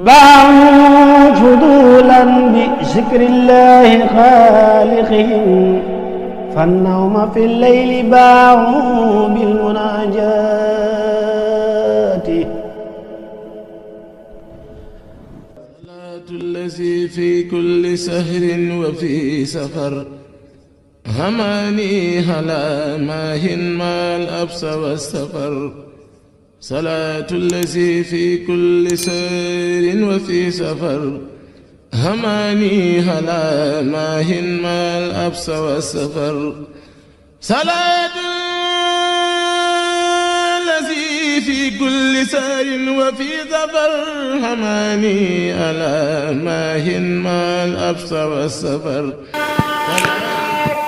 باعوا فضولا بذكر الله خالقهم فالنوم في الليل باعوا بالمناجات صلاة الذي في كل سهر وفي سفر هماني هلا ماهن ما الأبس والسفر صلاة الذي في كل سهر وفي سفر هماني هلا ماهن ما الأبس والسفر صلاة الذي في كل سهر وفي سفر هماني هلا ماهن ما الأبس والسفر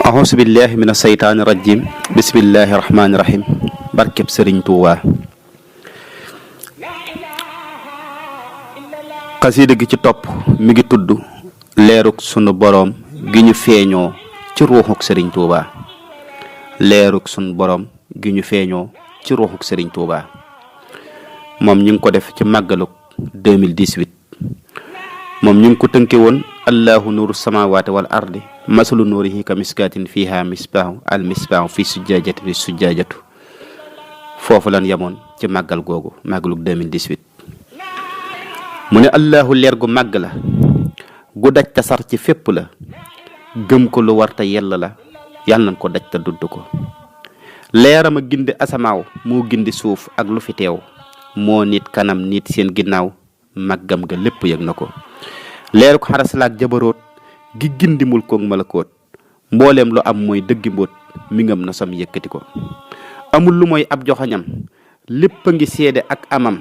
أعوذ بالله من الشيطان الرجيم بسم الله الرحمن الرحيم barkeb Sëriñ Tuubaa xasida gi ci topp mi ngi tudd leeruk sunu boroom gi ñu feeñoo ci ruuxuk Sëriñ Tuubaa leeruk sunu boroom gi ñu feeñoo ci ruuxuk Sëriñ Tuubaa moom ñu ngi ko def ci màggaluk 2018 moom ñu ngi ko tënke woon allahu nuuru samaawaati wal ardi masalu nuurihi ka miskaatin fiiha misbaahu al misbaahu fi sujjaajati fi sujjaajatu foofu lan yemoon ci màggal googu màggaluk 2018 mu ne allahu leer gu màgg la gu daj ta sar ci fépp la gëm ko lu warta yell la yàlla nañ ko daj ta dudd ko leeram a gindi asamaaw moo gindi suuf ak lu fi teew moo nit kanam nit seen ginnaaw màggam ga lépp yëg na ko leeru ko xarasalaak jabaroot gi gindi mul koog malakoot mbooleem lu am mooy dëggi mbóot mi ngam na sam yëkkati ko amul lu mooy ab joxañam lépp a ngi seede ak amam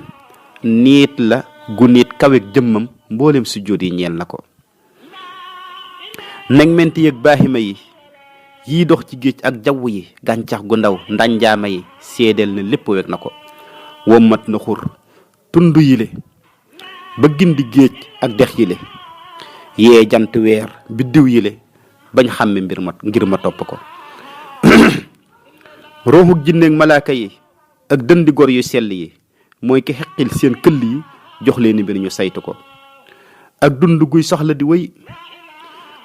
niit la gu nit kaweeg jëmmam mbooleem sujjóot yi ñeel na ko nag menti yëg baaxima yi yii dox ci géej ak jaww yi gàncax gu ndaw ndanjaama yi seedeel na lépp weg na ko wommat na xur tund yile ba gindi géej ak dex yile yee jant weer biddiw yile bañ xàmme mbir ma ngir ma topp ko rooxuk jinneeg malaaka yi ak dëndi gor yu sell yi mooy ki xeqil seen këll yi jox leen mbir ñu saytu ko ak dund guy saxla di wéy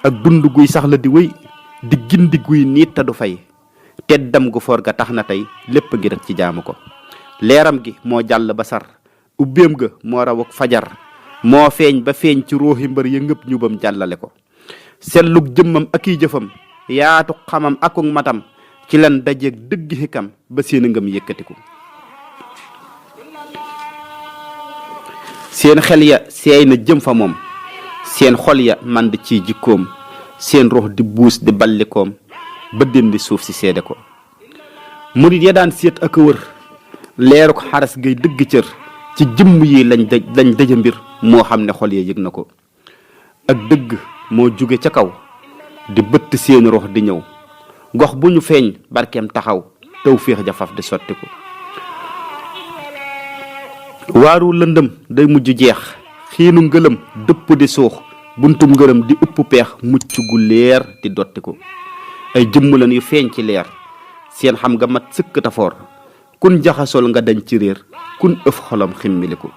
ak dund guy saxla di wéy di gindi guy niit ta du fay teddam gu for ga tax na tey lépp ngi rek ci jaamu ko leeram gi moo jàll ba sar ubbeem ga moo raw ak fajar moo feeñ ba feeñ ci ruuxi mbër ya ngëpp ñu bam jàllale ko sellug jëmmam ak i jëfam yaatu xamam akuk matam ci lan dajeeg dëgg xikam ba seen ngëm yëkkatiku seen xel ya seey na jëm fa moom seen xol ya mànd ci jikkoom seen ruux di buus di ballikoom ba dindi suuf si seede ko murit ya daan seet ak a wër leeru ko xaras gay dëgg cër ci jëmm yi lañ daja mbir moo xam ne xol ya yëg na ko ak dëgg moo jóge ca kaw di bëtt seen ruux di ñëw gox bu ñu feeñ barkeem taxaw taw féex ja faf di sotti ko waaru lëndëm day mujj jeex xiinu ngëlëm dëpp di suux buntum ngërëm di upp peex mucc gu leer di dotti ko ay jëmm lan yu feeñ ci leer seen xam nga mat sëkk tafoor kun jaxasool nga dañ ci réer kun ëf xolam ximmiliku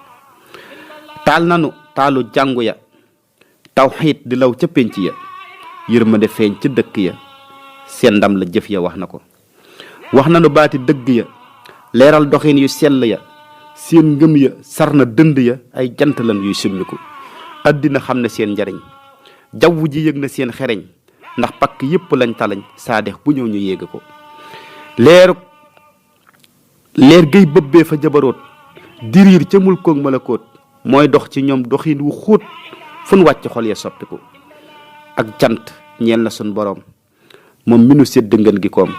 taal nanu taalu jàngu ya tawxiit di law ca pénc ya yërmande feeñ ca dëkk ya seen ndam la jëf ya wax na ko wax nanu baati dëgg ya leeral doxin yu sell ya seen ngëm ya sar na dënd ya ay jant lan yuy summiku àddina xam ne seen njariñ jaww ji yëg na seen xereñ ndax pakk yépp lañ talañ saa dex bu ñëw ñu yéega ko leer gay bëbbee fa jabaroot diriir ca mul koog malakoot mooy dox ci ñoom doxin wu xóot fun wàcc xol ya soppiku ak cant ñeel na sun boroom moom mi nu sédd ngeen gi koom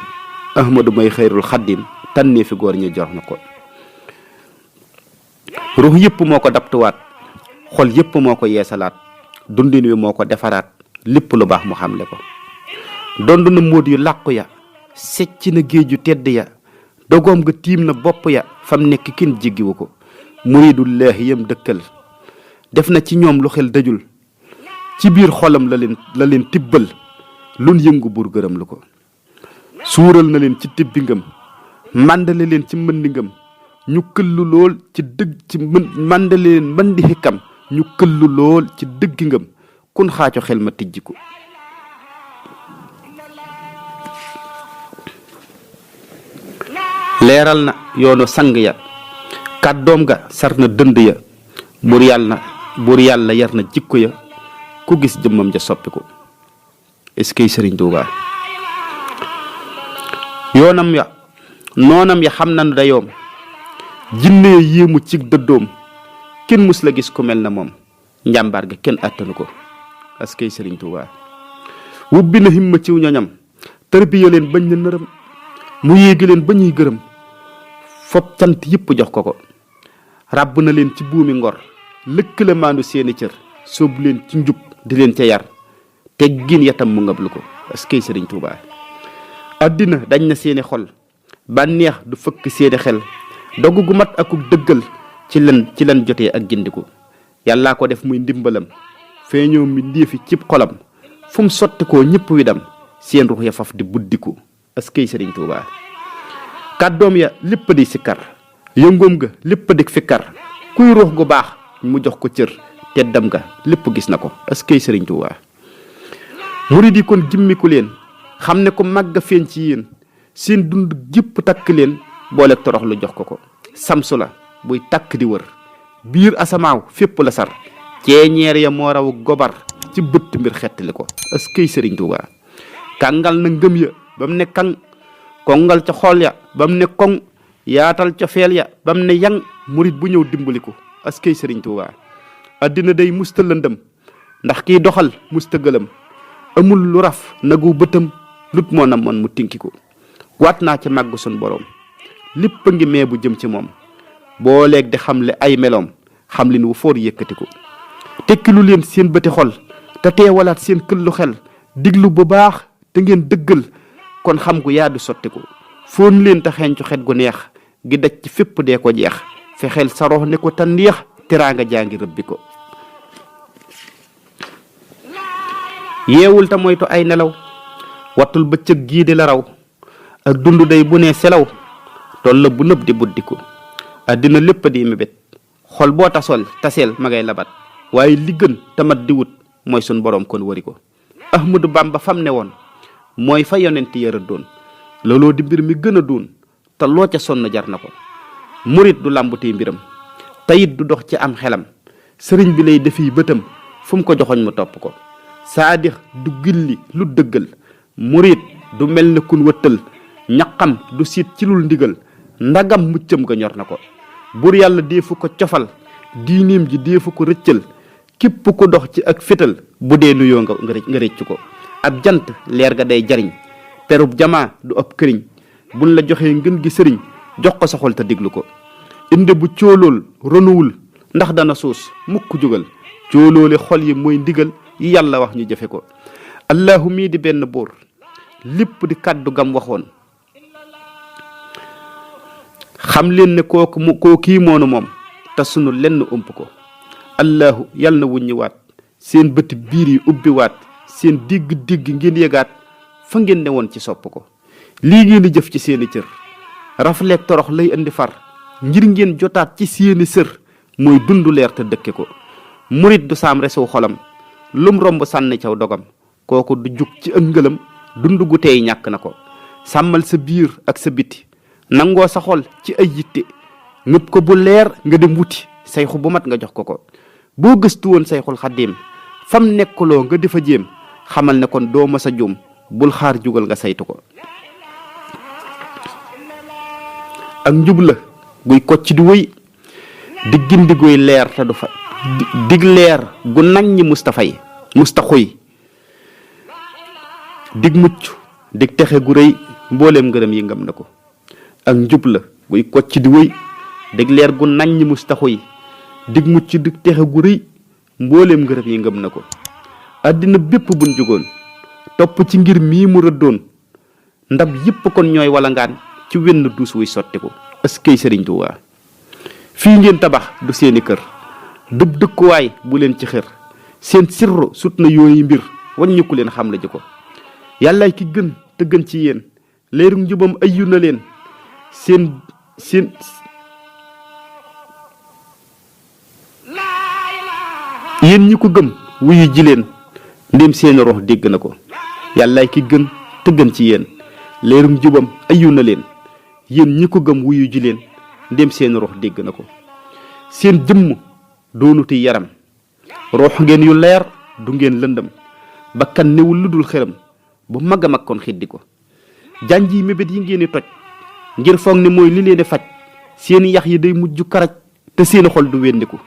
ahmadu may xayrul xaddim tànnee fi góor ñi jox na ko ruux yëpp moo ko daptuwaat xol yëpp moo ko yeesalaat dundin wi moo ko defaraat lépp lu baax mu xamle ko dond na móot yu làqu ya secc na géej yu tedd ya dogoom nga tiim na bopp ya fam nekk kenn jiggiwu ko muridullaahi yam dëkkal def na ci ñoom lu xel dajul ci biir xolam la leen tibbal lun yëngu buur gërëm lu ko suural na leen ci tibbi ngëm màndale leen ci mbëndi ngëm ñu këllu lool ci dëgg ci màndale leen mbëndi xikkam ñu këllu lool ci dëgg ngëm kun xaaco xel ma tijjiku leeral na yoonu sang ya kàddoom ga sar na dënd ya buur yàlla yar na jikko ya ku gis jëmmam ja soppiku est-ce que Sëriñ Tuubaa yoonam ya noonam ya xam nañu dayoom jinne ya yéemu ci dëddoom kenn mus la gis ku mel na moom njàmbaar ga kenn àttanu ko est-ce que Sëriñ Tuubaa wubbi na himma ciw ñoñam tërbiya leen bañ na nërëm mu yéegi leen ba ñuy gërëm fop cant yëpp jox ko ràbb na leen ci buumi ngor lëkkale maandu seeni cër sóobu leen ci njub di leen ca yar teggin yatam mu ngab lu ko est-ce que Sëriñ Tuubaa àddina dañ na seeni xol bànneex du fëkk seeni xel dogu gu mat akuk dëggal ci lan jotee ak gindiku yàllaa ko def muy ndimbalam feeñoo mi ndéefi cib xolam fu mu sotti koo ñëpp widam seen ruux ya faf di buddiku est-ce que Sëriñ Tuubaa kàddoom ya lépp di sikkar yëngoom ga lépp di fikkar kuy ruux gu baax mu jox ko cër teddam ga lépp gis na ko est-ce que Sëriñ Tuubaa murid yi kon gimmiku leen xam ne ko màgg feeñ ci yéen seen dund gépp takk leen boole torox lu jox ko samsu la buy takk di wër biir asamaaw fépp la sar ceeñeer ya moo raw gobar ci bëtt mbir xettali ko est-ce que Sëriñ Tuubaa kàngal na ngëm ya ba mu ne kaŋ kongal ca xool ya ba mu ne koŋ yaatal ca feel ya ba mu ne yang murid bu ñëw dimbali ko est-ce que Sëriñ Tuubaa addina day musta lëndëm ndax kiy doxal musta gëlëm amul lu raf nagu bëtam lut moo nam moon mu tinki ko waat naa ci màgg sun boroom lépp a ngi mee bu jëm ci moom boo leeg di xamle ay meloom xam li nu foor yëkkati ko tekkilu leen seen bëti xol te teewalaat seen këllu xel diglu bu baax te ngeen dëggal kon xam gu yaadu sotti ko foon leen te xeeñcu xet gu neex gi daj ci fépp dee ko jeex fexeel sa rox ne ko te neex teraanga jaangi rëbbi ko yeewul te moytu ay nelaw wattul bëccëg gii di la raw ak dund day bu nee selaw toll la bu nëb di buddiku àddina lépp di mébét xol boo taseel ma ngay labat waaye li gën tamat di wut mooy sun boroom kon wari ko Ahmadu Bamba fam ne woon mooy fa yonent yara doon looloo di mbir mi gën a doon te loo ca sonn jar na ko murit du làmbutee mbiram tayit du dox ci am xelam sëriñ bi lay defi bëtam fu mu ko joxoñ mu topp ko saadix du gilli lu dëggal murit du mel ne kun wëttal ñaqam du siit ci lul ndigal ndagam muccam ga ñor na ko bur yàlla deefu ko cofal diineem ji deefu ko rëccal képp ko dox ci ak fétal bu dee nuyoo nga rëcc ko ab jant leer ga day jariñ perub jamaa du ab këriñ buñ la joxee ngën gi sëriñ jox ko sa xol te diglu ko inde bu cóolool ronuwul ndax dana suus mukk jógal cóoloole xol yi mooy ndigal yi yàlla wax ñu jëfe ko allahu mii di benn buur lépp di kàddu gam waxoon xam leen ne kookii moonu moom te sunu lenn ëmp ko allahu yàlla na wuññi waat seen bëti biir yi ubbi waat seen digg ngeen yëgaat fa ngeen ne woon ci sopp ko lii ngeen di jëf ci seeni cër rafleeg torox lay indi far ngir ngeen jotaat ci seeni sër mooy dundu leer te dëkke ko murit du saam resew xolam lum romb sànni caw dogam kooku du jug ci ëngëlam dund gu tey ñàkk na ko sàmmal sa biir ak sa biti nangoo sa xol ci ay yitte ngëpp ko bu leer nga dem wuti sayxu bu mat nga jox ko boo gëstu woon sayxul xaddiim fam nekkuloo nga di fa jéem xamal ne kon doo ma sa juum bul xaar jugal nga saytu ko ak njub la guy kocc di wëy di gindi guy leer te du fa dig leer gu naññi mustaxuy dig mucc dig texe gu rëy mbooleem ngërëm yi ngam na ko ak njub la guy kocc di wëy dig leer gu naññi mustaxuy dig mucc dig texe gu rëy mbooleem ngërëm yi ngëm na ko àddina bépp buñ jugoon topp ci ngir mii mu rëddoon ndab yépp kon ñooy walangaan ci wenn duus wuy sotti ko askay Sëriñ Tuubaa fii ngeen tabax du seeni kër dëb dëkkuwaay bu leen ci xër seen sirru sut na yooyu mbir waññiku leen xam la ji ko yàllaay ki gën te gën ci yéen leeru njubam ayyu na leen seen yéen ñi ko gëm wuyu ji leen ndéem seen rox dégg na ko. yàllaay ki gën te gën ci yéen leerum jubam ayu na leen. yéen ñi ko gëm wuyu ji leen ndéem seen rox dégg na ko. seen jëmm doonuti yaram rox ngeen yu leer du ngeen lëndëm bakkan newul lu dul xëram bu mag a mag kon xiddi ko. janj yi mébét yi ngeen di toj ngir foog ne mooy li leen di faj seen yax yi day mujj karaj te seen xol du wendiku.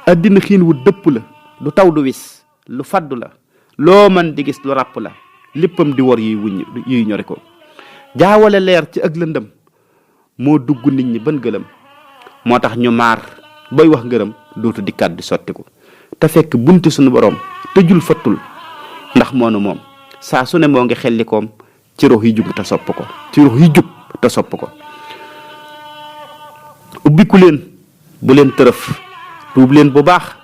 àddina xiin wu dëpp la du taw du wis lu faddu la loo man di gis lu ràpp la léppam di wor yuy ñore ko. jaawale leer ci ak lëndëm moo dugg nit ñi ban gëlëm moo tax ñu maar bay wax ngërëm dootu dikkaat di sottiku. te fekk bunti suñu borom tëjul fattul ndax moonu moom saa su ne moo ngi xellikoom ci rox yi jub te sopp ko ci rox yi jub te sopp ko. ubbiku leen bu leen tërëf tuub leen bu baax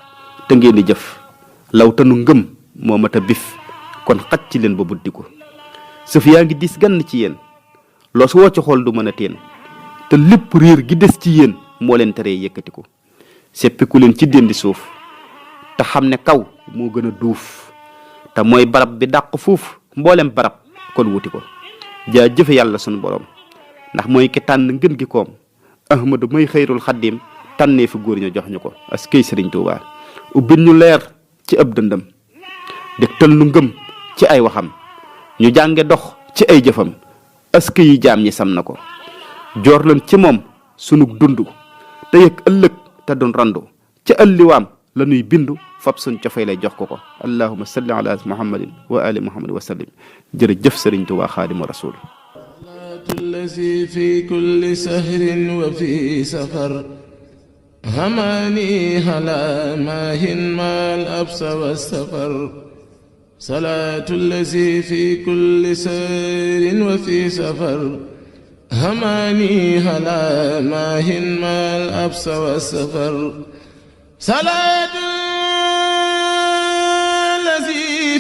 te ngeen di jëf law tanu ngëm moo mat a bif kon xaj ci leen ba buddi ko. sëf yaa ngi dis gann ci yéen loo su woo ci xool du mën a teen te lépp réer gi des ci yéen moo leen teree yëkkati ko. seppiku leen ci déndi suuf te xam ne kaw moo gën a duuf te mooy barab bi dàq fuuf mboolem barab kon wuti ko. jaa jëfe yàlla sunu borom ndax mooy ki tànn ngën gi koom ahmadu mooy xëyrul xaddim tànnee fi góor ñu jox ñu ko as kay sëriñ Tuubaa. ubbil ñu leer ci ab dëndam dégtal nu ngëm ci ay waxam ñu jànge dox ci ay jëfam aska yi jaam ñi sam na ko. joor leen ci moom sunu dund te yëg ëllëg te doon randu ci ëlliwaam la nuy bindu fab suñ cofay lay jox ko ko. allahumma salli ala muhammadin wa ali muhammadin wa sallim. jërëjëf sëriñ Tuubaa xaadimu rasul. الذي في كل سهر وفي سفر هماني هلا ماهن ما الأبس والسفر صلاة الذي في كل سهر وفي سفر هماني هلا ماهن ما الأبس والسفر صلاة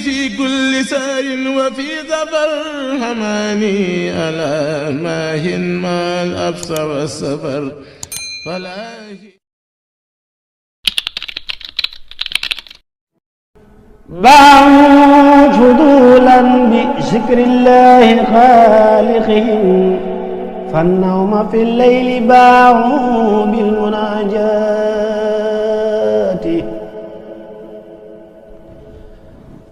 في كل سار وفي ظفر هماني ألا ماهن ما الأبس والسفر فلاهي باعوا فضولا بذكر الله خالقهم فالنوم في الليل باعوا بالمناجاة